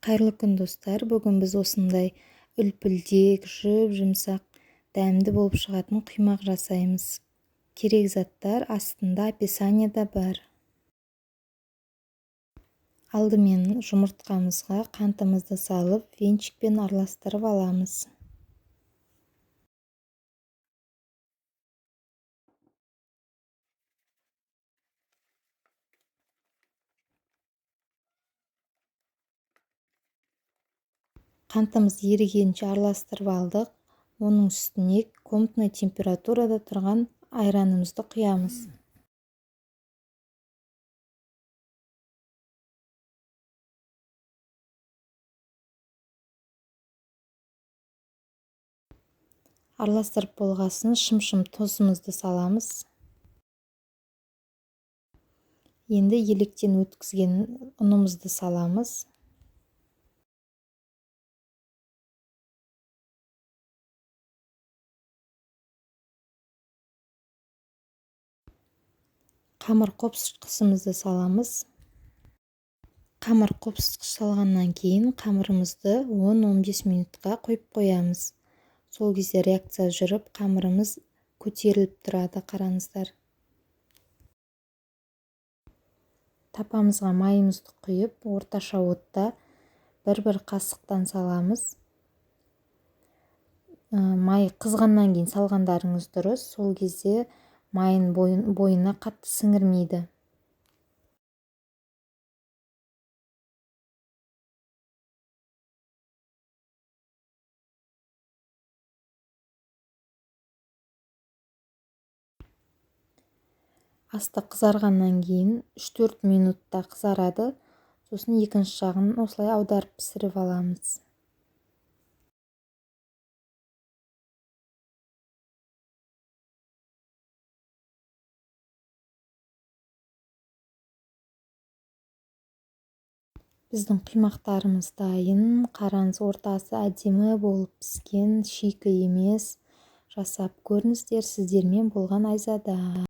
Қайырлы күн, достар! Бүгін біз осындай үлпілдек, жұп-жұмсақ, дәмді болып шығатын құймақ жасаймыз. Керек заттар астында описаниеда бар. Алдымен жұмыртқамызға қантымызды салып, венчикпен араластырып аламыз. Қантымыз ерігенше араластырып алдық. Оның үстіне комнатный температурада тұрған айранымызды құямыз. Араластырып болғасын шым-шым тұзымызды саламыз. Енді електен өткізген ұнымызды саламыз. Қамыр қопсытқышымызды саламыз. Қамыр қопсытқыш салғаннан кейін қамырымызды 10-15 минутқа қойып қоямыз. Сол кезде реакция жүріп, қамырымыз көтеріліп тұрады, қараңыздар. Тапамызға майымызды құйып, орташа отта бір-бір қасықтан саламыз. Май қызғаннан кейін салғандарыңыз дұрыс, сол кезде майын бойына қатты сіңірмейді. Асты қызарғаннан кейін 3-4 минутта қызарады. Сосын екінші жағын осылай аударып пісіріп аламыз. Біздің құймақтарымыз дайын. Қараңыз, ортасы әдемі болып піскен, шикі емес. Жасап көріңіздер. Сіздермен болған Айзада.